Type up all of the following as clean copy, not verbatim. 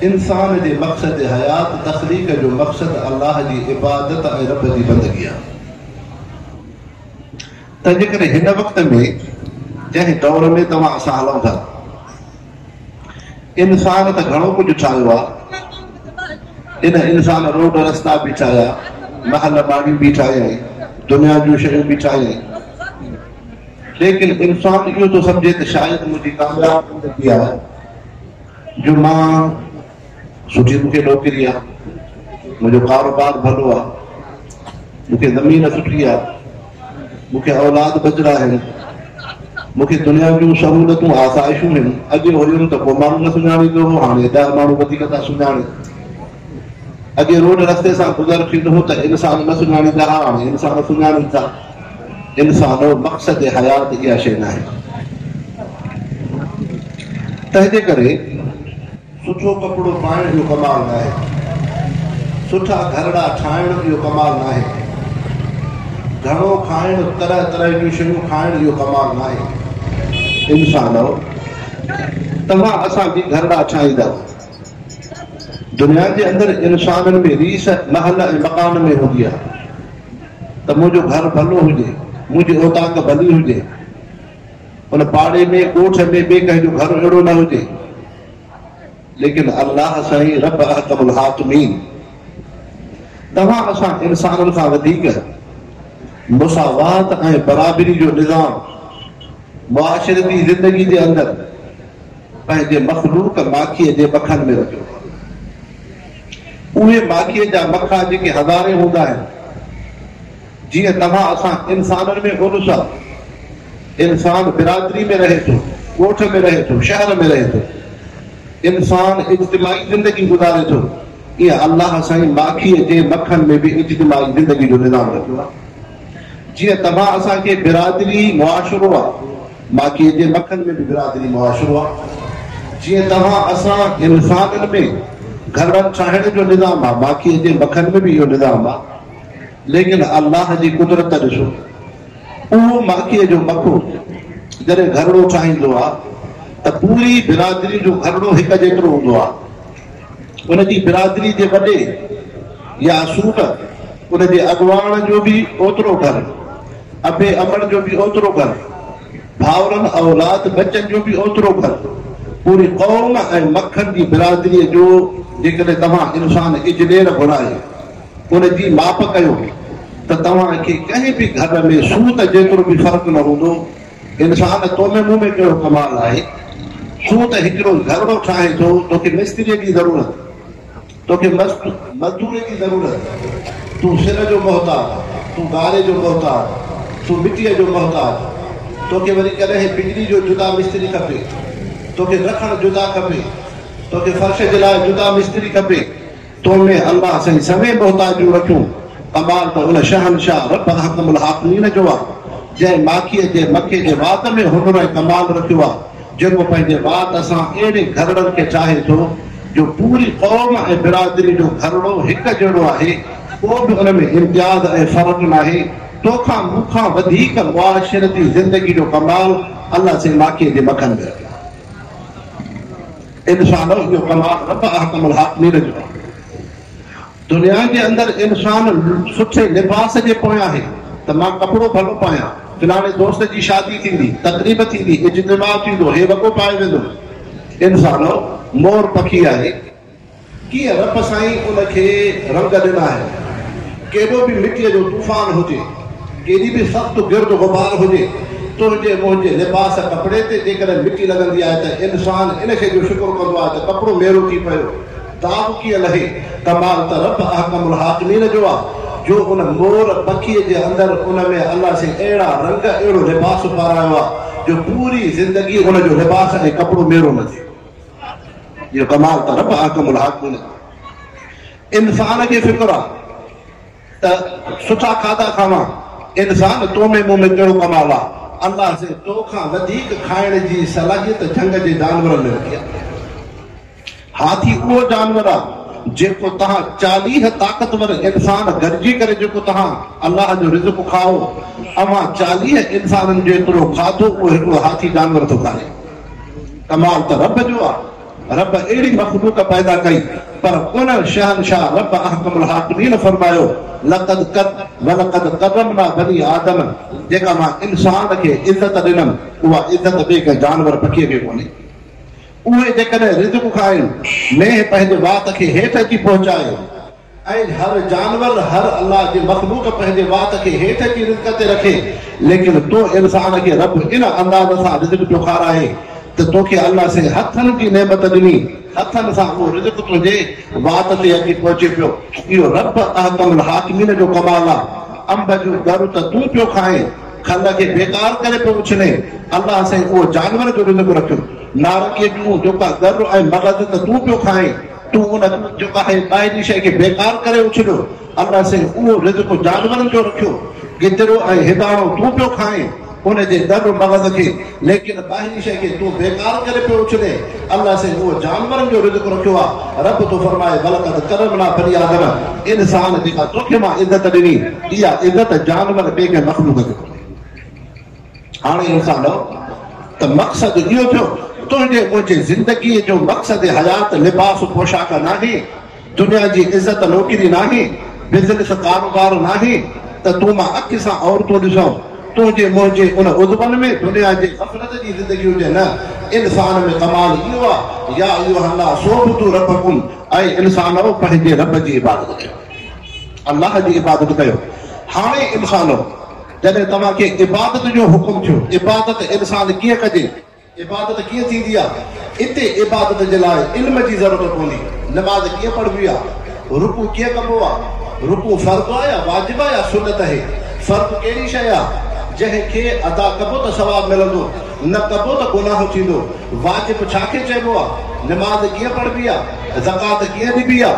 انسان جي مقصد حيات، تخليق جو مقصد الله جي عبادت ۽ رب جي بندگي آهي. تنهنجي ڪري هن وقت ۾ جنهن دور ۾ توهان اسان هلون ٿا، انسان ته گهڻو ڪجهه ٺاهيو آهي. ان انسان روڊ رستا به ٺاهيا، محل ماڙيون به ٺاهيائين، دنيا جون شيون به ٺاهيائين. ليڪن انسان اهو ٿو سمجهي ته شايد منهنجي ڪامياب زندگي آهي جو مان سٺي مون کي نوڪري آهي، منهنجو ڪاروبار ڀلو آهي، مون کي زمين سٺي آهي، مون کي اولاد ٻچڙا آهن، مون کي دنيا جون سهولتون آسائشون آهن. اڳي هيم ته ڪو ماڻهو نه سڃاڻيندو هو، هاڻي 10 ماڻهو وڌيڪ ٿا سڃاڻين. اڳي روڊ رستي سان گذر ٿيندو هو ته انسان نه سڃاڻيندا ها، هاڻي انسان سڃاڻن ٿا. انسانو، مقصد حيات اها شيء ناهي. تنهنجي ڪري سٺو ڪپڙو پائڻ اهو ڪمال ناهي. سٺا گهرڙا ٺاهڻ اهو ڪمال ناهي. گهڻو کائڻ، طرح طرح جون شيون کائڻ اهو ڪمال ناهي. انسانو، توهان اسان به گهرڙا ٺاهيندا. دنيا جي اندر انسانن ۾ ريس محل ۽ مڪان ۾ هوندي آهي ته منهنجو گهر ڀلو هجي، منهنجي اوطاق ڀلي هجي، ان پاڙي ۾ ڳوٺ ۾ ٻئي ڪنهن جو گهر اهڙو نه هجي. ليڪن الله سائين رب احڪم الحاڪمين توهان اسان انسانن کان وڌيڪ مساوات ۽ برابري جو نظام معاشرتي زندگي جي اندر پنهنجي مخلوق ماکيء جي مکن ۾ رکيو آهي. اهي ماکيء جا مکا جيڪي هزارين هوندا آهن، جيئن توهان اسان انسانن ۾ انس آ. انسان برادري ۾ رهي ٿو، ڳوٺ ۾ رهي ٿو، شهر ۾ رهي ٿو. انسان اجتماعي زندگي گذاري ٿو. ايئن الله سائين ماکيء جي مکن ۾ به اجتماعي زندگي جو نظام رکيو آ. جيئن توهان اسان کي برادري معاشرو آ، ماکيء جي مکن ۾ به برادري معاشرو آ. جيئن توهان اسان انسانن ۾ گهرڙن ٺاهڻ جو نظام آ، ماکيء جي مکن ۾ به اهو نظام آ. ليڪن الله جي قدرت ڏسو، اهو ماکيء جو مکو جڏهن گهرڙو ٺاهيندو آ ته پوري برادري جو گهرڙو هڪ جيترو هوندو آ. ان جي برادري جي وڏي يا سوٽ، ان جي اڳواڻ جو به اوترو گهر، ابي امڙ جو به اوترو گهر، ڀائرن، اولاد، ٻچن جو به اوترو گهر، پوري قوم ۽ مکن جي برادريء جو جيڪڏهن توهان انسان اجنير گهرائي ان جي ماپ ڪيو ته توهان کي ڪنهن به گهر ۾ سوت جيترو به فرق نه هوندو. انسان تو ۾ مون ۾ ڪهڙو ڪمال آهي؟ تون ته هڪڙو گهرڙو ٺاهين ٿو، توکي مستريء جي ضرورت، توکي مزدور جي ضرورت، تون سر جو محتاج، تون گاري جو محتاج، تون مٽيء جو محتاج، توکي وري ڪڏهن بجلي جو جدا مستري کپي، توکي رکڻ جدا کپي، توکي فرش جي لاء جدا مستري کپي. تو ۾ الله سائين سوين محتاجيون رکيون، ڪمال ته ان شهنشاهه رب احڪم الحاڪمين جو آ، جنهن ماکيء جي مکي جي وات ۾ هنر ۽ ڪمال رکيو آ، جيڪو پنهنجي وات سان اهڙي گهرڙن کي ٺاهي ٿو، جو پوري قوم ۽ برادري جو گهرڙو هڪ جهڙو آهي، ڪو به ان ۾ امتياز ۽ فرق ناهي، تو کان مون کان وڌيڪ معاشرتي زندگي جو ڪمال الله سائين ماکيء جي مکن ۾ رکيو آ. انسان اهو ڪمال رب احڪم الحاڪمين جو آهي. دنيا جي اندر انسان سٺي لباس جي پويان آهي ته مان ڪپڙو ڀلو پايان، فلاڻي دوست جي شادي ٿيندي، تقريب ٿيندي، اجتماع ٿيندو، هي وڳو پائي ويندو. انسان مور پکي آهي. ڪيئن رب سائين ان کي رنگ ڏنا آهن. ڪيڏو به مٽيء جو طوفان هجي، ڪيڏي به سخت گرد غبار هجي، تنهنجي منهنجي لباس ڪپڙي تي جيڪڏهن مٽي لڳندي آهي ته انسان ان شيء جو شڪر ڪندو آهي ته ڪپڙو ميرو ٿي پيو، داغ ڪيئن لهي. ڪمال ته رب احڪم الحاڪمين جو آ، جو ان مور پکيء جي اندر ان ۾ الله سائين اهڙا رنگ، اهڙو لباس پارايو آ، جو پوري زندگي ان جو لباس ۽ ڪپڙو ميرو نه ٿئي. اهو ڪمال ته رب احڪم الحاڪمين جو آهي. انسان کي فڪر آ ته سٺا کاڌا کاوان. انسان تو ۾ مون ۾ ڪهڙو ڪمال آ. الله سائين تو کان وڌيڪ کائڻ جي صلاحيت جهنگ جي جانورن ۾ رکي آ. هاٿي اهو جانور آ جيڪو توهان 40 طاقتور انسان گڏجي ڪري جيڪو توهان الله جو رزق کائو، اوهان 40 انسانن جيترو کاڌو اهو هڪڙو هاٿي جانور ٿو کائي. ڪمال ته رب جو آ. رب اهڙي مخلوق پيدا ڪئي، پر ان شهنشاهه رب احڪم الحاڪمين فرمايو، لقد ولقد ڪرمنا بني آدم، جيڪا مان انسان کي عزت ڏنم، اها عزت ٻئي ڪنهن جانور پکيء کي ڪونهي. اهي جيڪڏهن رزق کائن، مينهن پنهنجي وات کي هيٺ اچي پهچائي، ۽ هر جانور، هر الله جي مخلوق پنهنجي وات کي هيٺ اچي رزق تي رکي، ليڪن تو انسان کي رب ان انداز سان رزق پيو کارائي ته توکي الله سائين هٿن جي نعمت ڏني، هٿن سان اهو رزق تنهنجي وات تي اچي پهچي پيو. اهو رب احڪم الحاڪمين جو ڪمال آ. انب جو ڳر ته تون پيو کائين، کل کي بيڪار ڪري پيو اڇلين، الله سائين اهو جانور جو رزق رکيو. نارنگيء جون جيڪا ڳر ۽ مغز ته تون پيو کائين، تون ان جيڪا آهي ٻاهرين شيء کي بيڪار ڪري اڇليو، الله سائين اهو رزق جانورن جو رکيو. گدرو ۽ هنداڻو تون پيو کائين، ان جي ڳر مغز کي، ليڪن ٻاهرين شيء کي تون بيڪار ڪري پيو اڇلين، الله سائين اهو جانورن جو رزق رکيو آ. رب ٿو فرمائي، ولقد ڪرمنا بني آدم، انسان جيڪا توکي مان عزت ڏني، اها عزت جانور ٻئي ڪنهن مخلوق کي ڪونهي. هاڻي انسانؤ! ته مقصد اهو ٿيو، تنهنجي منهنجي زندگيء جو مقصد حيات لباس پوشاڪ ناهي، دنيا جي عزت نوڪري ناهي، بزنس ڪاروبار ناهي ته تون مان اک سان عورتون ڏسون، تنهنجي منهنجي ان عضون ۾ دنيا جي غفلت جي زندگي هجي نه، انسان ۾ ڪمال اهو آ، يا ايها الناس اعبدوا ربڪم، اي انسانؤ! پنهنجي رب جي عبادت ڪيو، الله جي عبادت ڪيو. هاڻي انسانؤ! جڏهن توهان کي عبادت جو حڪم ٿيو، عبادت انسان ڪيئن ڪجي، عبادت ڪيئن ٿيندي آ، اتي عبادت جي لاء علم جي ضرورت پوندي، نماز ڪيئن پڙهبي آ، رڪوع ڪيئن ڪبو آ، رڪوع فرض آ يا واجب آ يا سنت اهي، فرض ڪهڙي شيء آ، جنهن کي ادا ڪبو ته ثواب ملندو، نه ڪبو ته گناهه ٿيندو، واجب ڇا کي چئبو آ، نماز ڪيئن پڙهبي آ، زڪوات ڪيئن ڏبي آ،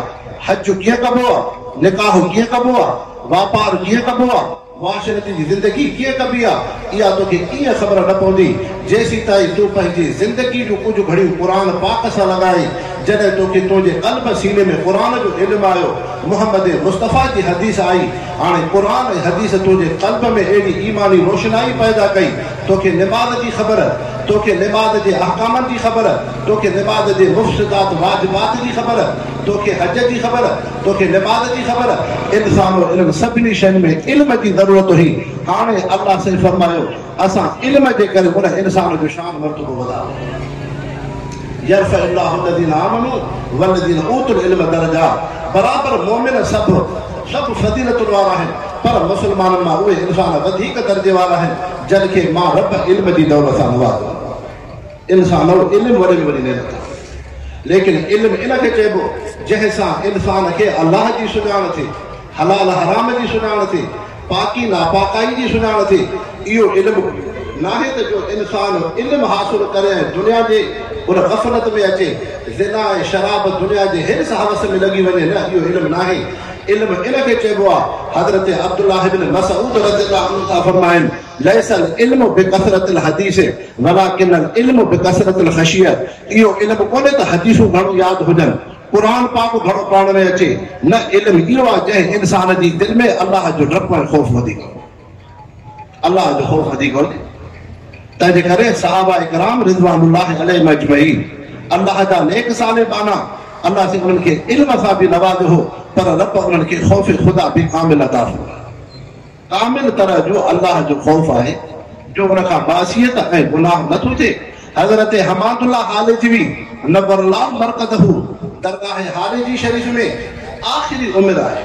حج ڪيئن ڪبو آ، نڪاح ڪيئن ڪبو آ، واپار ڪيئن ڪبو آ، معاشرتي جي زندگي ڪيئن ڪبي آ، اها توکي ڪيئن خبر نه پوندي، جيسيتائين تون پنهنجي زندگي جون ڪجهه گهڙيون قرآن پاڪ سان لڳائين، جڏهن توکي تنهنجي قلب سيني ۾ قرآن جو علم آيو، محمد مصطفيٰ جي حديث آئي، هاڻي قرآن ۽ حديث تنهنجي قلب ۾ اهڙي ايماني روشنائي پيدا ڪئي، توکي نماز جي خبر، توکي نماز جي احڪامن جي خبر، توکي نماز جي مفسدات واجبات جي خبر، توکي حج جي خبر، توکي نماز جي خبر، انسانو انهن سڀني شين ۾ علم جي ضرورت هئي، هاڻي الله سائين فرمايو، اسان علم جي ڪري ان انسان جو شان مرتبو وڌايو. يرفع الله الذين آمنوا والذين اوتوا العلم درجات، برابر مؤمن سڀ سڀ فضيلتن وارا آهن، پر مسلمانن مان اهي انسان وڌيڪ درجي وارا آهن، جن کي مان رب علم جي دولت سان نوازيو آهي. انسانو علم وڏي ۾ وڏي نعمت آهي، ليڪن علم ان کي چئبو جنهن سان انسان کي الله جي سڃاڻ ٿئي، حلال حرام جي سڃاڻ ٿئي، پاڪي ناپاڪائي جي سڃاڻ ٿئي. اهو علم ناهي ته جو انسان علم حاصل ڪري ۽ دنيا جي ان غفلت ۾ اچي، زنا ۽ شراب دنيا جي حرص هوس ۾ لڳي وڃي، نه اهو علم ناهي. علم ان کي چئبو آهي، حضرت عبدالله بن مسعود رضي الله عنه ٿا فرمائن، ليس العلم بڪثرة الحديث ولڪن العلم بڪثرة الخشية اهو علم ڪونهي ته حديثون گهڻو ياد هجن، قرآن پاڪ گهڻو پڙهڻ ۾ اچي، نه علم اهو آهي جنهن انسان جي دل ۾ الله جو ڊپ ۽ خوف وڌيڪ هجي. الله جو خوف وڌيڪ هجي. تنهنجي ڪري صحابه ڪرام رضوان الله عليهم اجمعين الله جا نيڪ صالح ٻانها الله سائين انهن کي علم سان به نوازيو هو پر رب انهن کي خوف خدا به ڪامل عطا فرمايو. ڪامل طرح جو الله جو خوف آهي جو ان کان معصيت ۽ گناهه نه ٿو ٿئي. حضرت حماد الله هاليجوي نور الله مرقده درگاهه هاليجي شريف ۾ آخري عمر آهي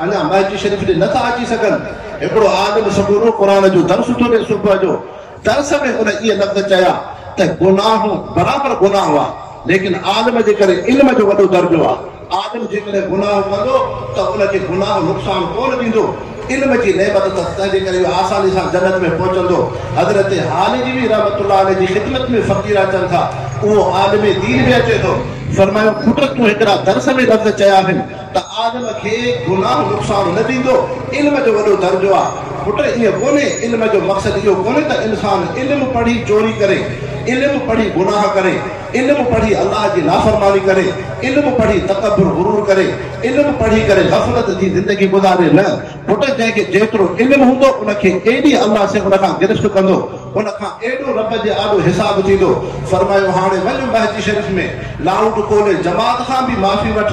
اڃا مسجد شريف ڏي نه ٿا اچي سگهن. هڪڙو عالم سڳورو قرآن جو درس ٿو ڏئي صبح جو درس ۾ ان اهي لفظ چيا ته گناهه برابر گناهه آ ليڪن عالم جي ڪري علم جو وڏو درجو آ. عالم جيڪڏهن گناهه ڪندو ته ان کي گناهه نقصان ڪونه ڏيندو، علم جي نعمت اٿس، تنهنجي ڪري اهو آساني سان جنت ۾ پهچندو. حضرت هاليجوي رحمة الله عليه جي خدمت ۾ فقير اچن ٿا، اهو عالم دين به اچي ٿو، فرمايو، پٽ تون هڪڙا درس ۾ لفظ چيا آهن ته عالم کي گناهه نقصان نه ڏيندو، علم جو وڏو درجو آ. پٽ ائين ڪونهي، علم جو مقصد اهو ڪونهي ته انسان علم پڙهي چوري ڪري. علم پڙهي گناهه ڪري، علم پڙهي الله جي نافرماني ڪري، علم پڙهي تڪبر غرور ڪري، علم پڙهي ڪري غفلت جي زندگي گذاري نه پٽ جنهن کي جيترو علم هوندو ان کي ايڏي الله سائين ان کان گرفت ڪندو ان کان ايڏو رب جي آڏو حساب ٿيندو. فرمايو هاڻي وڃ مهجي شريف ۾ لائوڊ کولي جماعت کان به معافي وٺ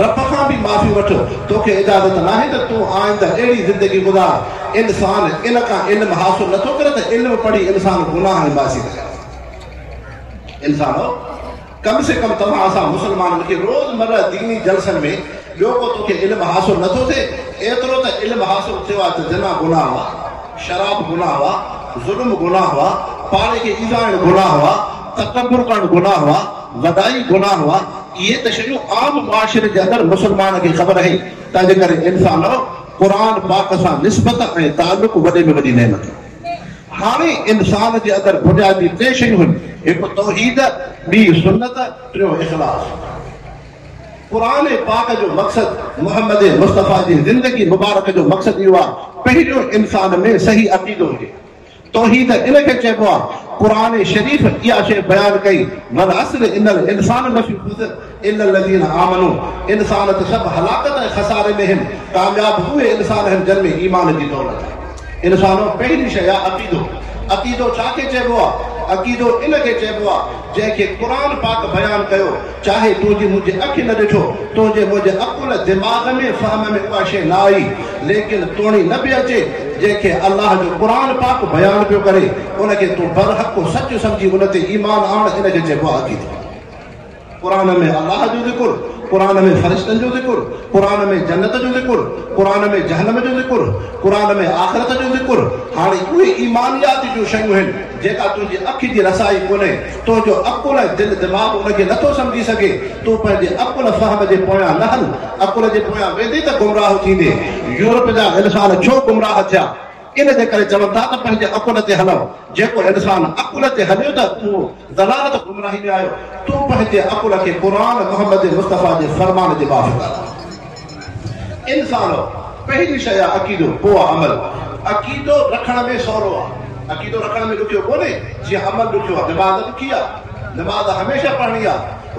رب کان به معافي وٺ توکي اجازت ناهي ته تون آئنده اهڙي زندگي گذار. انسان ان کان علم حاصل نٿو ڪري ته علم پڙهي انسان گناهه ۽ معصيت ڪري. انسانو! ڪم سي ڪم توهان اسان مسلمانن کي روز مره ديني جلسن ۾ ٻيو ڪو توکي علم حاصل نٿو ٿئي ايترو ته علم حاصل ٿيو آهي ته زنا گناهه آ، شراب گناهه آ، ظلم گناهه آ، پاڙي کي ايذائڻ گناهه آ، تڪبر ڪرڻ گناهه آ، وڏائي گناهه آ، اهي ته شيون عام معاشري جي اندر مسلمان کي خبر آهي تنهنجي ڪري انسانو! قرآن پاڪ سان نسبت ۽ تعلق وڏي ۾ وڏي نعمت آهي. هاڻي انسان جي اندر بنيادي ٽي شيون هن، هڪ توحيد، ٻي سنت، ٽيون اخلاص. قرآن پاڪ جو مقصد محمد مصطفيٰ جي زندگي مبارڪ جو مقصد اهو آهي پهريون انسان ۾ صحيح عقيدو هجي. توحيد ان کي چئبو آهي. قرآن شريف اها شيء بيان ڪئي، والعصر ان الانسان لفي خسر الا الذين آمنوا انسان ته سڀ هلاڪت ۽ خساري ۾ هن، ڪامياب اهي انسان هن جن ۾ ايمان جي دولت آهي. انسانو! پهرين شيء آهي عقيدو. عقيدو ڇا کي چئبو آهي؟ عقيدو ان کي چئبو آهي جنهن کي قرآن پاڪ بيان ڪيو، چاهي تنهنجي منهنجي اک نه ڏٺو، تنهنجي منهنجي عقل، دماغ ۾، فهم ۾ اها شيء نه آئي، ليڪن توڻي نه به اچي، جنهن کي الله جو قرآن پاڪ بيان پيو ڪري، ان کي تون برحق سچ سمجهي ان تي ايمان آڻ، ان کي چئبو آهي عقيدو. قرآن ۾ الله جو ذڪر، قرآن ۾ فرشتن جو ذڪر، قرآن ۾ جنت جو ذڪر، قرآن ۾ جهنم جو ذڪر، قرآن ۾ آخرت جو ذڪر، هاڻي اهي ايمانيات جون شيون هن، جيڪا تنهنجي اک جي رسائي ڪونهي، تنهنجو عقل ۽ دل دماغ ان کي نٿو سمجهي سگهي، تون پنهنجي عقل فهم جي پويان نه هل، عقل جي پويان ويندين ته گمراهه ٿيندين. يورپ جا انسان ڇو گمراهه ٿيا؟ ان جي ڪري چون ٿا ته پنهنجي عقل تي هلو، جيڪو انسان عقل تي هليو ته اهو ضلالت گمراهي ۾ آيو، تون پنهنجي عقل کي قرآن محمد مصطفيٰ جي فرمان جي موافق هلاء. انسانو! پهرين شيء آ عقيدو، پوء آ عمل. عقيدو رکڻ ۾ سولو آ. عقيدو رکڻ ۾ ڏکيو ڪونهي، جيئن عمل ڏکيو آ. نماز ڏکي آ. نماز هميشه پڙهڻي آ.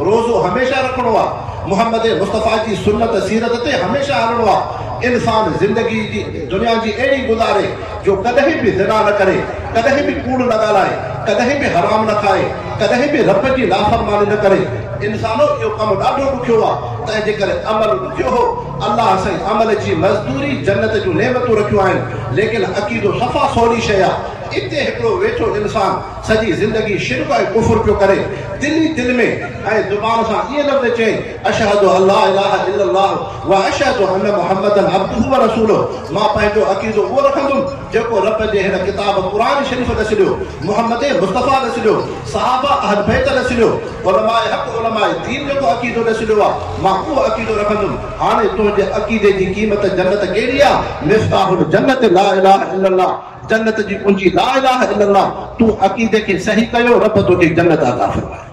روزو هميشه رکڻو آ. محمد مصطفيٰ جي سنت سيرت تي هميشه هلڻو آ. انسان زندگي جي دنيا جي اهڙي گذاري جو ڪڏهن به زنا نه ڪري، ڪڏهن به ڪوڙ نه ڳالهائي، ڪڏهن به حرام نه کائي، ڪڏهن به رب جي نافرماني نه ڪري. انسانو اهو ڪم ڏاڍو ڏکيو آ، تنهن جي ڪري عمل ڏکيو هو. الله سائين عمل جي مزدوري جنت جون نعمتون رکيون آهن، ليڪن عقيدو صفا سولي شيء آ. اتي هڪڙو ويٺو انسان سڄي زندگي شرڪ ۽ ڪفر پيو ڪري، دل ئي دل ۾ ۽ زبان سان ائين لفظ چئي، اشهد ان لا اله الا الله واشهد ان محمدا عبده ورسوله مان پنهنجو عقيدو اهو رکندم جيڪو رب جي هن ڪتاب قرآن شريف ڏسليو، محمد مصطفيٰ ڏسليو، صحابه اهل بيت ڏسليو، علماء حق علماء دين جيڪو عقيدو ڏسليو آ، مان اهو عقيدو رکندم. هاڻي تنهنجي عقيدي جي قيمت جنت ڪهڙي آ؟ مفتاح الجنت لا اله الا الله، جنت جي ڪنجي لا اله الا الله، تون عقيدي کي صحيح ڪيو، رب توکي جنت عطا فرمائي.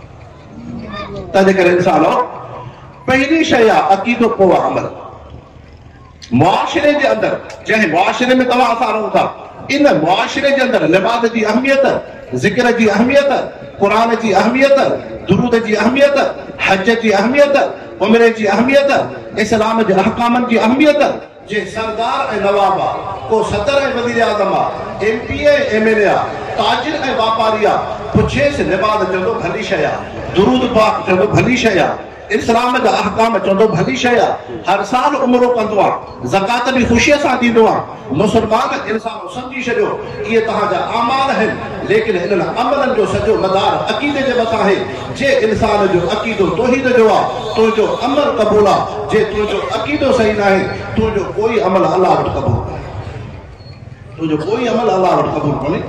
تنهنجي ڪري انسانو! پهرين شيء آ عقيدو پوء آ عمل. معاشري جي اندر جنهن معاشري ۾ توهان اسان رهون ٿا ان معاشري جي اندر نماز جي اهميت، ذڪر جي اهميت، قرآن جي اهميت، درود جي اهميت، حج جي اهميت، عمري جي اهميت، اسلام جي احڪامن جي اهميت، جي سردار ۽ نواب آ، ڪو صدر ۽ وزيراعظم آ، M P A ۽ M N A آ، تاجر ۽ واپاري آ، پڇيس نماز چوندو ڀلي شيء آ، درود پاڪ چوندو ڀلي شيء آ، اسلام جا احڪام چوندو ڀلي شيء آ، هر سال عمرو ڪندو آ، زڪوات به خوشيء سان ڏيندو آ، مسلمان انسانو سمجهي ڇڏيو اهي توهان جا اعمال آهن ليڪن انهن عملن جو سڄو مدار عقيدي جي مٿان آهي، جي انسان جو عقيدو توحيد جو آ تنهنجو عمل قبول آ، جي تنهنجو عقيدو صحيح ناهي تنهنجو ڪوئي عمل الله وٽ قبول ڪونهي. تنهنجو ڪوئي عمل الله وٽ قبول ڪونهي.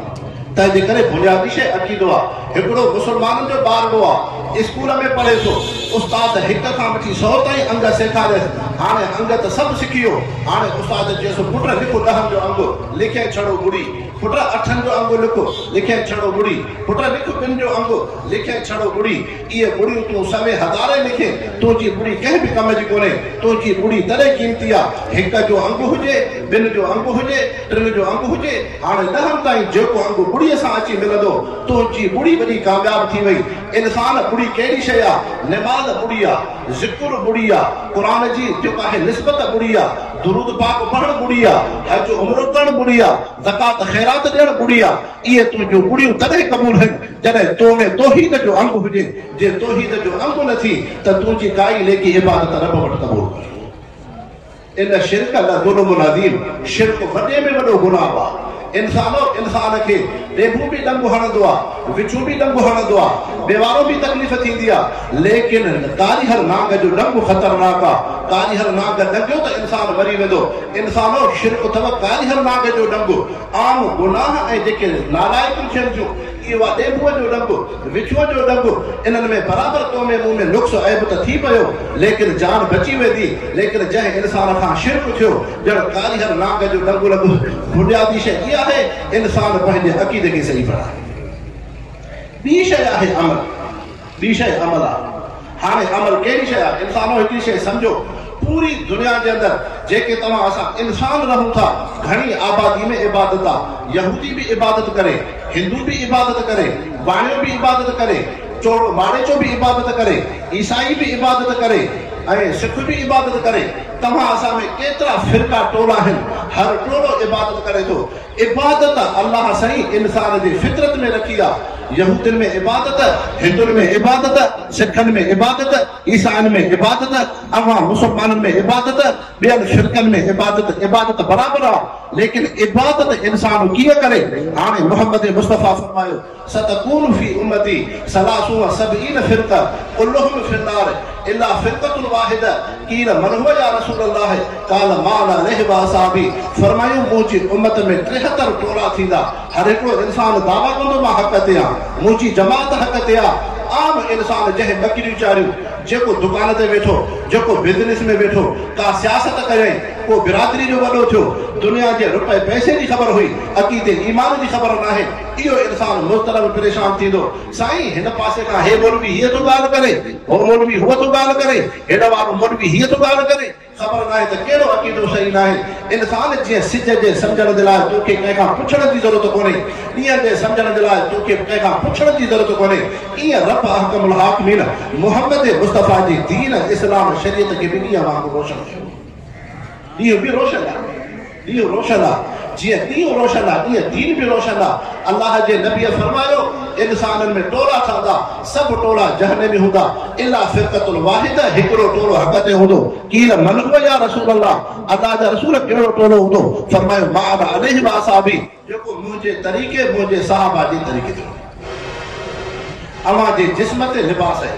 تنهن جي ڪري بنيادي شيء عقيدو آ. هڪڙو مسلمانن جو ٻارڙو آ، اسڪول ۾ پڙهي ٿو، استاد هڪ کان وٺي سئو تائين انگ سيکاريس، هاڻي انگ ته سڀ سکي ويو، هاڻي استاد چيس پٽ لک ڏهن جو انگ، لکيائين ڇڙو ٻڙي، پٽ اٺن جو انگ لک، لکيائين ڇڙو ٻڙي. پٽ لک ٻن جو انگ، لکيائين ڇڙو ٻڙي. اهي ٻڙيون تون سوين هزارين لکين، تنهنجي ٻڙي ڪنهن به ڪم جي ڪونهي. تنهنجي ٻڙي تڏهن قيمتي آ، هڪ جو انگ هجي، ٻن جو انگ هجي، ٽن جو انگ هجي، هاڻي ڏهن تائين جيڪو انگ ٻڙيء سان اچي ملندو، تنهنجي ٻڙي وڏي ڪامياب ٿي وئي. انسان ٻڙي ڪهڙي شيء آ؟ نماز ٻڙي آ، ذڪر ٻڙي آ، قرآن جي جيڪا آهي نسبت ٻڙي آ، درود پاڪ پڙهڻ ٻڙي آ، حج عمرو ڪرڻ ٻڙي آ، زڪوات خيرات ڏيڻ ٻڙي آ. اهي تنهنجون ٻڙيون تڏهن قبول هن، جڏهن تو ۾ توحيد جو انگ هجي. جي توحيد جو انگ نه ٿي ته تنهنجي ڪائي ليکي عبادت رب وٽ قبول ڪونهي. ان الشرڪ لظلم عظيم، شرڪ وڏي ۾ وڏو گناهه آ. انسانو! انسان کي ڏيڀو به ڏنگ هڻندو آ، وڇون به ڏنگ هڻندو آ، ٻيوارو به تڪليف ٿيندي آ، ليڪن ڪاريهر نانگ جو ڏنگ خطرناڪ آ. ڪاريهر نانگ ڏنگيو ته انسان مري ويندو. انسانو! شرڪ اٿو ڪاريهر نانگ جو ڏنگ. عام گناهه ۽ جيڪي نالائقيون ٿين ٿيون، اهو آ ڏينڀوء جو ڏنگ، وڇونء جو ڏنگ، انهن ۾ برابر تو ۾ مون ۾ نقص عيب ته ٿي پيو، ليڪن جان بچي ويندي، ليڪن جنهن انسان کان شرڪ ٿيو، ڄڻ ڪاريهر نانگ جو ڏنگ لڳس. بنيادي شيء اها آهي، انسان پنهنجي عقيدي کي صحيح بڻائي. ٻي شيء آهي عمل. ٻي شيء عمل آهي. هاڻي عمل ڪهڙي شيء آهي؟ انسانو هڪڙي شيء سمجهو، پوري دنيا جي اندر جيڪي توهان اسان انسان رهون ٿا، گهڻي آبادي ۾ عبادت آ. يهودي به عبادت ڪري، هندو به عبادت ڪري، واڻيو به عبادت ڪري، چوڙو ماڙيچو به عبادت ڪري، عيسائي به عبادت ڪري ۽ سک به عبادت ڪري. توهان اسان ۾ ڪيترا فرقا ٽولا آهن، هر ٽولو عبادت ڪري ٿو. عبادت الله سائين انسان جي فطرت ۾ رکي آ. يهودين ۾ عبادت، هندن ۾ عبادت، سکن ۾ عبادت، عيسائين ۾ عبادت، اوهان مسلمانن ۾ عبادت، ٻين فرقن ۾ عبادت، عبادت برابر آ، ليڪن عبادت انسان ڪيئن ڪري؟ هاڻي محمد مصطفيٰ فرمايو. ستڪون في امتي ثلاثون وسبعين فرقه ڪلهم في النار الا فرقة واحده قيل من هو يا رسول الله قال ما انا عليه واصحابي فرمايو منهنجي امت ۾ 73 ٽولا ٿيندا هر هڪڙو انسان دعويٰ ڪندو مان حق تي آن منهنجي جماعت حق تي آ عام انسان جنهن ٻڪريون چاريون جيڪو دڪان تي ويٺو جيڪو بزنس ۾ ويٺو ڪا سياست ڪيائين ڪو برادري جو وڏو ٿيو دنيا جي رپئي پئسي جي خبر هئي عقيدي ايمان جي خبر ناهي اهو انسان مضطرب پريشان ٿيندو، سائين هن پاسي کان هي مولوي هيئن ٿو ڳالهه ڪري، هو مولوي هونء ٿو ڳالهه ڪري، هن وارو مولوي هيئن ٿو ڳالهه ڪري، خبر ناهي ته ڪهڙو عقيدو صحيح ناهي. انسان جيئن سج جي سمجهڻ جي لاء توکي ڪنهن کان پڇڻ جي ضرورت ڪونهي، ڏينهن جي سمجهڻ جي لاء توکي ڪنهن کان پڇڻ جي ضرورت ڪونهي، ايئن رب احڪم الحاڪمين محمد مصطفيٰ جي دين اسلام شريعت کي به ڏينهن وانگر روشن ڪيو. ڏينهن به روشن آهي. ڏينهن روشن آ، جيئن ڏينهن روشن آ، ايئن دين به روشن آ. الله جي نبيء فرمايو، انسانن ۾ ٽولا ٺهندا، سڀ ٽولا جهنمي هوندا، الا فرقة واحدة، هڪڙو ٽولو حق تي هوندو. قيل من هو يا رسول الله، الله جا رسول ڪهڙو ٽولو هوندو؟ فرمايو، ما انا عليه واصحابي، جيڪو منهنجي طريقي، منهنجي صحابه جي طريقي تي هوندو. اوهان جي جسم تي لباس آهي،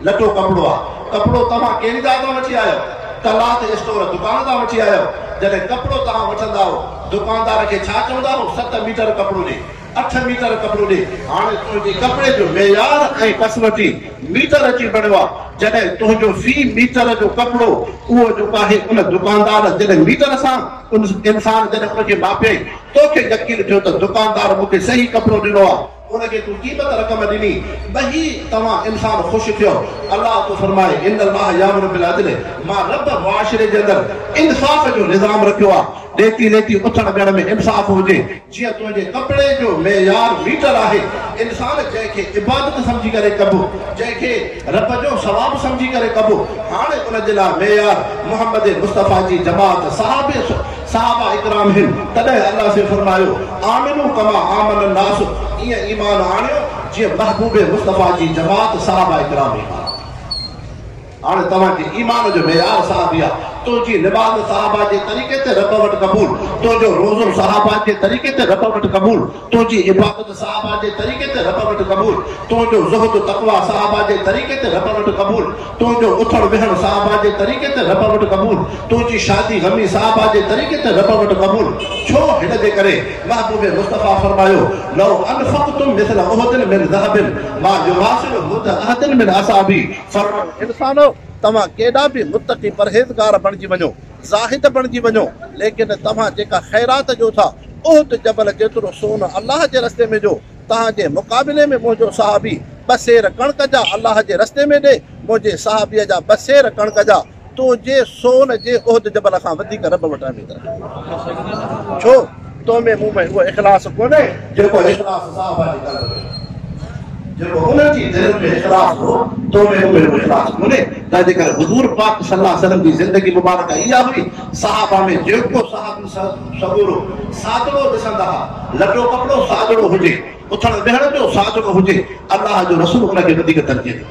لٽو ڪپڙو آ. ڪپڙو توهان ڪهڙي جاء تان وٺي آيا آهيو؟ ڪلاٿ اسٽور دڪان تان وٺي آيا آهيو. جڏهن ڪپڙو توهان وٺندا آهو، دڪاندار کي ڇا چوندا آهو؟ ست ميٽر ڪپڙو ڏي، اٺ ميٽر ڪپڙو ڏي. هاڻي تنهنجي ڪپڙي جو معيار ۽ ڪسوٽي ميٽر اچي بڻيو آ. جڏهن تنهنجو في ميٽر جو ڪپڙو اهو جيڪو آهي ان دڪاندار جڏهن ميٽر سان ان انسان جڏهن ان کي ماپيائين، توکي يقين ٿيو ته دڪاندار مون کي صحيح ڪپڙو ڏنو آ. ان کي تون قيمت رقم ڏني، ٻهي توهان انسان خوش ٿيو. الله ٿو فرمائي، ان الله يامر بالعدل، مان رب معاشري جي اندر انصاف جو نظام رکيو آ، ڏيتي ليتي اٿڻ ويهڻ ۾ انصاف هجي، جيئن تنهنجي ڪپڙي جو معيار ميٽر آهي، انسان جنهن کي عبادت سمجهي ڪري ڪبو، جنهن کي رب جو ثواب سمجهي ڪري ڪبو، هاڻي ان جي لاء معيار محمد مصطفيٰ جي جماعت صحابي صحابه اڪرام هن، تڏهن الله سين فرمايو، آمنوا ڪما آمن الناس، ائين ايمان آڻيو جيئن محبوب مصطفيٰ جي جماعت صحابه اڪرام ايمان آندو. هاڻي توهان جي ايمان جو معيار صحابي آ، تنهنجي نماز صحابه جي طريقي تي رب وٽ قبول، تنهنجو روزو صحابه جي طريقي تي رب وٽ قبول، تنهنجي عبادت صحابه جي طريقي تي رب وٽ قبول، تنهنجو زهد تقويٰ صحابه جي طريقي تي رب وٽ قبول، تنهنجو اٿڻ ويهڻ صحابه جي طريقي تي رب وٽ قبول، تنهنجي شادي غمي صحابه جي طريقي تي رب وٽ قبول، ڇو؟ هن جي ڪري محبوب مصطفيٰ فرمايو، لو انفقتم مثل احد من ذهب ما يماثل مد احد من اصحابي، فرمايو، انسانو! توهان ڪيڏا به متقي پرهيزگار بڻجي وڃو، زاهد بڻجي وڃو، ليڪن توهان جيڪا خيرات ڏيو ٿا، احد جبل جيترو سون الله جي رستي ۾ ڏيو، توهان جي مقابلي ۾ منهنجو صحابي ٻه سير ڪڻڪ جا الله جي رستي ۾ ڏي، منهنجي صحابيء جا ٻه سير ڪڻڪ جا تنهنجي سون جي احد جبل کان وڌيڪ رب وٽ اهميت رکي ٿو. ڇو؟ تو ۾ مون ۾ اهو اخلاص ڪونهي جيڪو اخلاص صحابه جي قلب ۾ هو. جيڪو انهن جي دلين ۾ اخلاص هو، تو ۾ مون ۾ اهو اخلاص ڪونهي. تنهن جي ڪري حضور پاڪ صلي الله عليه وسلم جي زندگي مبارڪه اها هئي، صحابه ۾ جيڪو صحابي سڳورو سادڙو ڏسندا ها، لٽو ڪپڙو سادڙو هجي، اٿڻ ويهڻ جو سادڙو هجي، الله جو رسول ان کي وڌيڪ ترجيح ڏيندو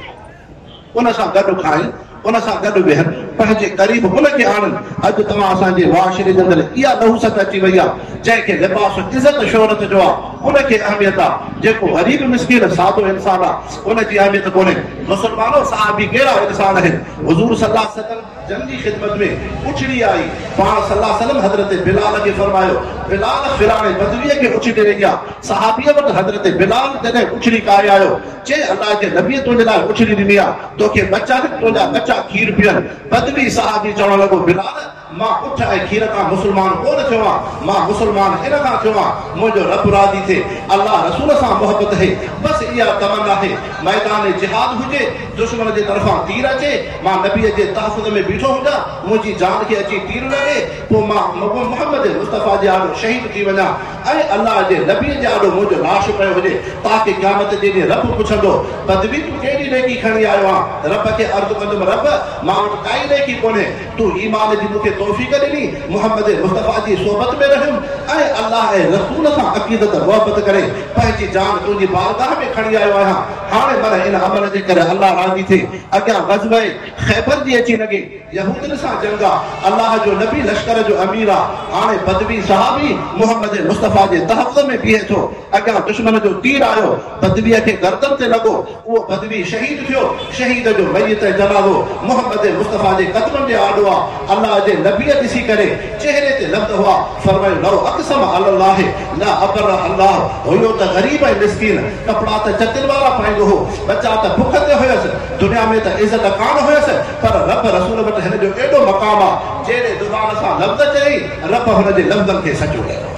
هو. ان سان گڏ کائن، ان سان گڏ ويهن، پنهنجي قريب ان کي آڻن. اڄ توهان اسان جي معاشري جي اندر اها نحوست اچي وئي آهي، جنهن کي لباس عزت شهرت جو آهي، ان کي اهميت آهي، جيڪو غريب مسڪين سادو انسان آهي، ان جي اهميت ڪونهي. مسلمانو! صحابي ڪهڙا انسان آهن؟ حضور صلي الله عليه وسلم جن جي خدمت ۾ اٺڙي آئي، پاڻ صلي الله عليه وسلم حضرت بلال کي فرمايو، بلال فلاڻي بدويء کي اٺ ڏي رهي آ. صحابيء وٽ حضرت بلال جڏهن اٺڙي ڪاهي آيو، چي، الله جي نبيء تنهنجي لاء اٺڙي ڏني آ، توکي ٻچا آهن، تنهنجا ٻچا کير پيئن. بدوي صحابي چوڻ لڳو، بلال! مان اٺ ۽ کير کان مسلمان ڪونه ٿيو آن، مان مسلمان ان کان ٿيو آن، منهنجو رب راضي ٿئي، الله رسول سان محبت اهي، بس اها تمنا آهي، ميدان جهاد هجي، دشمن جي طرفان تير اچي، مان نبيء جي تحفظ ۾ بيٺو هجان، منهنجي جان کي اچي تير لڳي، پوء مان محمد مصطفيٰ جي آڏو شهيد ٿي وڃان. ۽ الله جي نبيء جي آڏو منهنجو لاش پيو هجي، تاڪه قيامت جي ڏينهن رب پڇندو، بدوي تون ڪهڙي نيڪي کڻي آيو آن؟ رب کي عرض ڪندم، رب! مان وٽ ڪائي نيڪي ڪونهي، تون ايمان جي مون کي توفيق ڏني، محمد مصطفيٰ جي صحبت ۾ رهيم ۽ الله ۽ رسول سان عقيدت محبت ڪري پنهنجي جان تنهنجي بارگاهه ۾ کڻي آيو آهيان، هاڻي من ان عمل جي ڪري الله راضي ٿئي. اڳيان غزوه خيبر جي اچي لڳي. يهودين سان جنگ آ، الله جو نبي لشڪر جو امير آ، هاڻي بدوي صحابي محمد مصطفيٰ جي تحفظ ۾ بيهي ٿو، اڳيان دشمن جو تير آيو، بدويء کي گردن تي لڳو، اهو بدوي شهيد ٿيو، شهيد جو ميت ۽ جنازو محمد مصطفيٰ جي قدمن جي آڏو آ، الله جي نبيء ڏسي ڪري چهري تي لفظ هئا، فرمايو لو اقسم علي الله لابره الله، هيو ته غريب ۽ مسڪين، ڪپڙا ته چتين وارا پائيندو هو، ٻچا ته بک تي هيس، دنيا ۾ ته عزت ڪانه هيس، پر رب رسول وٽ هن جو ايڏو مقام آ، جهڙي زبان سان لفظ چيائين، رب هن جي لفظن کي سچو ڪيو.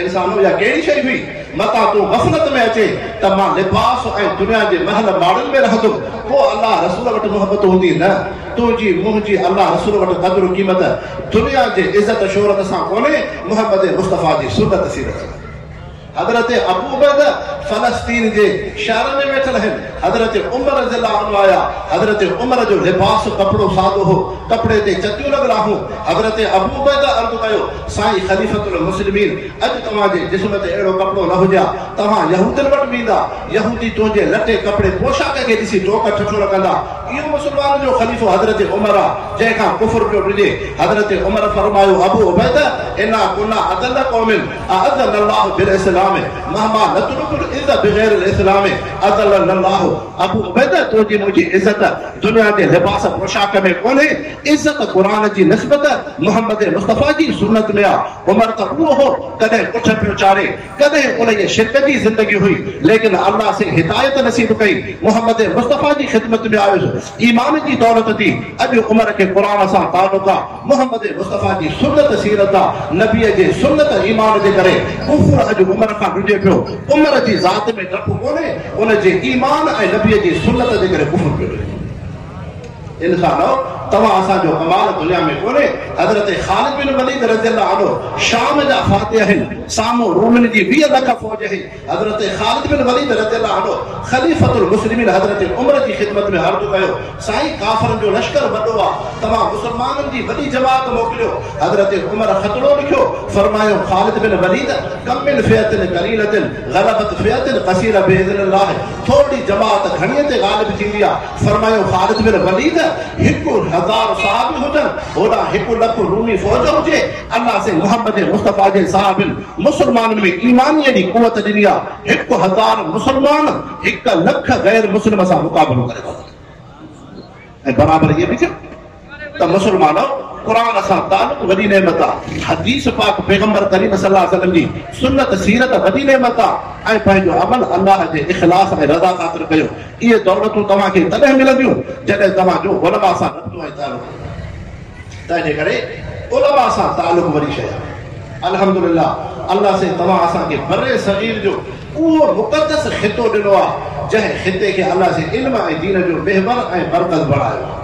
انسانو اها ڪهڙي شيء هئي، متان تون غفلت ۾ اچين ته مان لباس ۽ دنيا جي محل ماڙين ۾ رهندم، پوء الله رسول وٽ محبت هوندي؟ نه، تنهنجي منهنجي الله رسول وٽ قدر و قيمت دنيا جي عزت شهرت سان ڪونهي، محمد مصطفيٰ جي سنت سيرت سان. حضرت ابو عبيده فلسطين جي شهر ۾ ويٺل هن. حضرت عمر رضي الله عنه آيا. حضرت عمر جو لباس ڪپڙو سادو هو. ڪپڙي تي چتيون لڳل هيون. حضرت ابو عبيده عرض ڪيو، سائين خليفة المسلمين! اڄ توهان جي جسم تي اهڙو ڪپڙو نه هجي ها. توهان يهودين وٽ ويندا. يهودي تنهنجي لٽي ڪپڙي پوشاڪ کي ڏسي ٽوڪ ٺٺول ڪندا. اهو مسلمانن جو خليفو حضرت عمر آ، جنهن کان ڪفر پيو ڊڄي. حضرت عمر فرمايو، ابو عبيده! انا ڪنا اذل قوم. اعزنا الله بالاسلام مهما نطلب العزة بغير الاسلام اذلنا الله ابو عبيده تنهنجي منهنجي عزت دنيا جي لباس پوشاڪ ۾ ڪونهي عزت قرآن جي نسبت محمد مصطفيٰ جي سنت ۾ آ عمر ته اهو هو ڪڏهن اٺ پيو چاري ڪڏهن انهيء شرڪ جي زندگي هئي ليڪن الله سين هدايت نصيب ڪئي محمد مصطفيٰ جي خدمت ۾ آيس ايمان جي دولت ٿي اڄ عمر کي قرآن سان تعلق آ محمد مصطفيٰ جي سنت سيرت آ، نبيء جي سنت ايمان جي ڪري ڪفر اڄ عمر کان ڊڄي پيو، عمر جي ذات ۾ ڊپ ڪونهي، ان جي ايمان ۽ نبيء جي سنت جي ڪري ڪفر پيو ڊڄي. انسانؤ! توهان اسان جو ڪمال دنيا ۾ ڪونهي، حضرت خالد بن وليد رضي الله عنه شام جا فاتح آهن، سامهون رومين جي 20 لک فوج آهي، حضرت خالد بن وليد رضي الله عنه خليفة المسلمين حضرت عمر جي خدمت ۾ عرض ڪيو، سائين ڪافرن جو لشڪر وڏو آ، توهان مسلمانن جي وڏي جماعت موڪليو. حضرت عمر خطڙو لکيو، فرمايو خالد بن وليد ڪم من فئة قليلة غلبت فئة ڪثيرة باذن الله ٿورڙي جماعت گهڻي تي غالب ٿيندي آ، فرمايو خالد بن وليد 1000 صحابي هجن هوڏانهن 1 لک رومي فوج هجي، الله سائين محمد مصطفيٰ جي صحابين مسلمانن ۾ ايمانيء جي قوت ڏني آ، 1000 مسلمان 1 لک غير مسلم سان مقابلو ڪري ٿا سگهن ۽ برابر ائين به ٿيو ته مسلمانؤ قرآن سان تعلق وڏي نعمت آ، حديث پاڪ پيغمبر ڪريم صلي الله عليه وسلم جي سنت سيرت وڏي نعمت آ ۽ پنهنجو عمل الله جي اخلاص ۽ رضا خاطر ڪيو، اهي دولتون توهان کي تڏهن ملنديون جڏهن توهان جو علماء سان ربطو ۽ تعلق هوندو. تنهنجي ڪري علماء سان تعلق وڏي شيء آهي. الحمدلله الله سائين توهان اسان کي بر صغير جو اهو مقدس خطو ڏنو آ جنهن خطي کي الله سائين علم ۽ دين جو محور ۽ مرڪز بڻايو آ.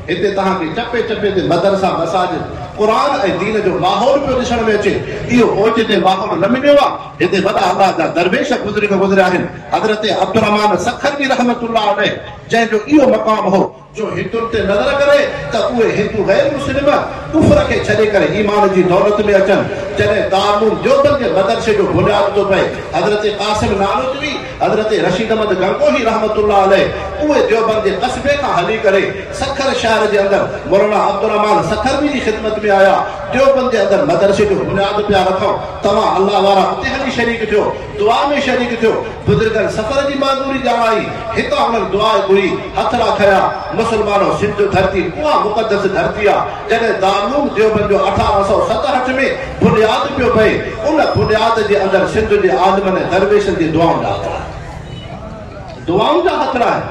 هتي توهان کي چپي چپي تي مدرسا، مساجد، قرآن ۽ دين جو ماحول پيو ڏسڻ ۾ اچي. اهو اوچتي ماحول نه مليو آ. هتي وڏا الله جا درويش بزرگ گذريا آهن. حضرت عبدالرحمان سکروي رحمة الله عليه جنهن جو اهو مقام هو، جو هندن تي نظر ڪري ته اهي هندو غير مسلم ڪفر کي ڇڏي ڪري ايمان جي دولت ۾ اچن. جڏهن دارالعلوم ديوبند جي مدرسي جو بنياد ٿو پئي، حضرت قاسم نانوتوي، حضرت رشيد احمد گنگوهي رحمة الله عليه اهي ديوبند جي قصبي کان هلي ڪري سکر شهر جي اندر مولانا عبدالرحمان سکروي جي خدمت ۾ آيا. ديوبند جي اندر مدرسي جو بنياد پيا رکون، توهان الله وارا اتي هلي شريڪ ٿيو. دعا ۾ شريڪ ٿيو. بزرگن سفر جي معذوري ڄاڻائي، هتان انهن دعا گهري، هٿڙا کنيا. مسلمانو سنڌ ڌرتي اها مقدس ڌرتي آ، جڏهن دارالعلوم ديوبند جو 1867 ۾ بنياد پيو پئي، ان بنياد جي اندر سنڌ جي عالمن ۽ درويشن جي دعائن جا هٿڙا آهن. دعائن جا هٿڙا آهن.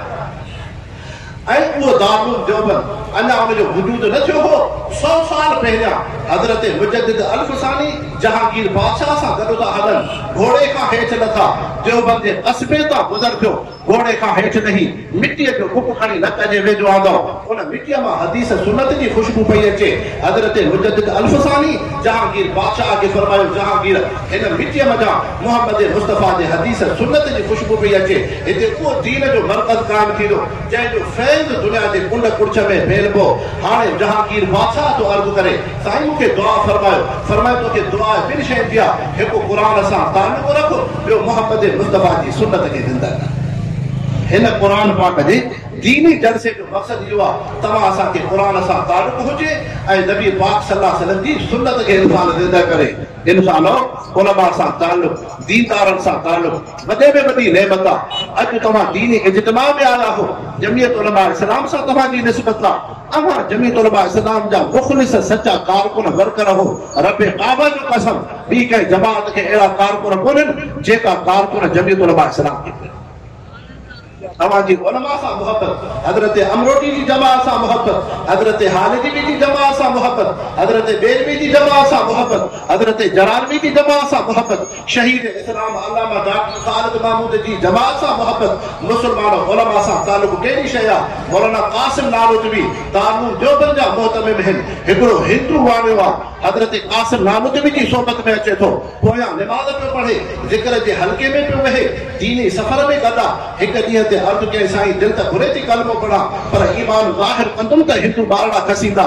۽ اهو دارالعلوم ديوبند اڃا ان جو وجود نه ٿيو هو. سئو سال پهريان حضرت مجدد الف ثاني جهانگير بادشاهه سان گڏ ٿا هلن، گهوڙي کان هيٺ لٿا، ديوبند جي قصبي تان گذر ٿيو، گهوڙي کان هيٺ لهي مٽيء جو ٻڪ کڻي نڪ جي ويجهو آندائون، ان مٽيء مان حديث سنت جي خوشبو پئي اچي. حضرت مجدد الف ثاني جهانگير بادشاهه کي فرمايو، جهانگير! هن مٽيء منجهان محمد مصطفيٰ جي حديث سنت جي خوشبو پئي اچي. هتي اهو دين جو مرڪز قائم ٿيندو، جنهن جو فيض دنيا جي ڪنڊ ڪڙڇ ۾ ڦهلبو. هاڻي جهانگير بادشاهه ٿو عرض ڪري، سائين مون کي دعا فرمايو. فرمايو، توکي دعا ٻن شين جي آ، هڪ قرآن سان تعلق رک، ٻيو محمد مصطفيٰ جي سنت کي زنده ڪر. هن قرآن پاڪ جي ديني جلسي جو مقصد اهو آ، توهان اسان کي قرآن سان تعلق هجي ۽ نبي پاڪ صلي الله عليه وسلم جي سنت کي انسان زنده ڪري. انسانو! علماء سان تعلق، ديندارن سان تعلق وڏي ۾ وڏي نعمت آ. اڄ توهان ديني اجتماع ۾ آيا آهو، جمعيت علماء اسلام سان توهان جي نسبت آ. اوهان جمعيت علماء اسلام جا مخلص سچا ڪارڪن ورڪر آهو. رب ڪعبه جو قسم ٻي ڪنهن جماعت کي اهڙا ڪارڪن ڪونهن جيڪا ڪارڪن جمعيت علماء اسلام کي ڪونهن. اوهان جي علماء سان محبت، حضرت امروٽي جي جماعت سان محبت، حضرت هاليجوي جي جماعت سان محبت، حضرت ٻيلوي جي جماعت سان محبت، حضرت جرالوي جي جماعت سان محبت، شهيد اسلام علامه ڊاڪٽر خالد محمود جي جماعت سان محبت، مسلمانو علماء سان تعلق ڪهڙي شيء آ؟ مولانا قاسم نانوتوي دارالعلوم ديوبند جا مهتمم هن، هڪڙو هندو واڻيو آ، حضرت قاسم نانوتوي جي صحبت ۾ اچي ٿو، پويان نماز پيو پڙهي، ذڪر جي حلقي ۾ پيو ويهي، ديني سفر ۾ گڏ آ. هڪ ڏينهن تي عرض ڪيائين، سائين دل ته گهري ٿي ڪلمو پڙهان، پر ايمان ظاهر ڪندم ته هندو ٻارڙا کسيندا.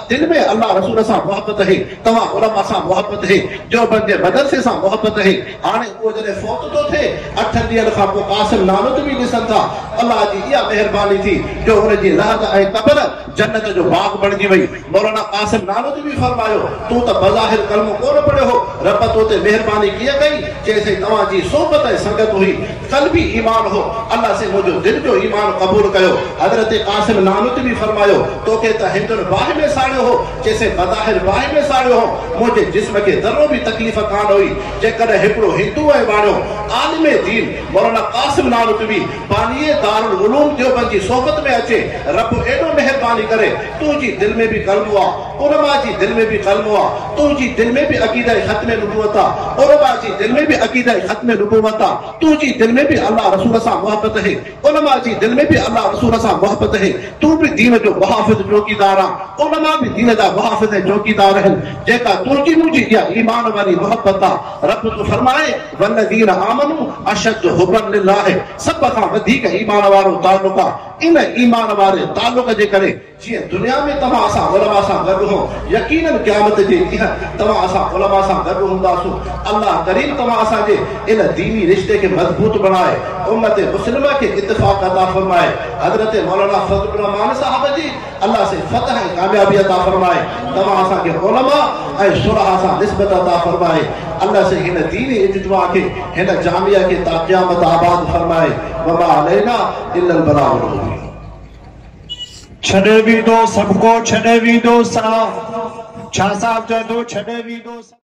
دل ۾ الله رسول سان محبت اهي، توهان علماء سان محبت اهي، ديوبند جي مدرسي سان محبت اهي. هاڻي اهو جڏهن فوت ٿو ٿئي، اٺن ڏينهن کان پوء قاسم نانوتوي ڏسن ٿا، الله جي اها مهرباني ٿي جو ان جي لحد ۽ قبر جنت جو باغ بڻجي وئي. مولانا قاسم نانوتوي فرمايو، تون ته بظاهر ڪلمو ڪونه پڙهيو هو، رب تو تي مهرباني ڪيئن ڪئي؟ چيائين، سائين توهان جي صحبت ۽ سنگت هئي، قلبي ايمان هو، الله سائين منهنجو دل جو ايمان قبول ڪيو. حضرت قاسم نانوتوي فرمايو، توکي ته هندن باهه ۾ ساڙيو هو. چيائين، سائين بظاهر باهه ۾ ساڙيو هو، منهنجي جسم کي ذرو به تڪليف ڪانه هئي. جيڪڏهن هڪڙو هندو ۽ واڻيو عالم دين مولانا قاسم نانوتوي باني دارالعلوم ديوبند جي صحبت ۾ اچي، رب ايڏو مهرباني ڪري، تنهنجي دل ۾ به ڪلمو آ، علماء جي دل ۾ به ڪلمو آ، تنهنجي دل ۾ به عقيده ختم نبوت آ، علماء جي دل ۾ به عقيده ختم نبوت آ، تنهنجي دل ۾ به الله رسول سان محبت اهي، علماء جي دل ۾ به الله رسول سان محبت اهي، تون به دين جو محافظ چوڪيدار آن، علماء به دين جا محافظ ۽ چوڪيدار آهن، جيڪا تنهنجي منهنجي اها ايمان واري محبت آ، رب ٿو فرمائي، والذين آمنوا اشد حبا لله سڀ کان وڌيڪ ايمان وارو تعلق آ، ان ايمان واري تعلق جي ڪري جيئن دنيا ۾ توهان اسان علماء سان گڏ هو، يقيناً قيامت جي ڏينهن توهان اسان علماء سان گڏ هونداسون. الله ڪريم توهان اسان جي ان ديني رشتي کي مضبوط بڻائي، امت مسلمه کي اتفاق عطا فرمائي. حضرت مولانا فضل الرحمان صاحب جي الله سائين فتح ۽ ڪاميابي عطا فرمائي. توهان اسان کي علماء ۽ صلحاء سان نسبت عطا فرمائي. الله سائين هن ديني اجتماع کي، هن جامعه کي تا قيامت آباد فرمائي. وما علينا الا البلاغ المبين. ڇڏي ويندو سڀ ڪو ڇڏي ويندو ساھ ڇا صاحب چوي ٿو ڇڏي ويندو.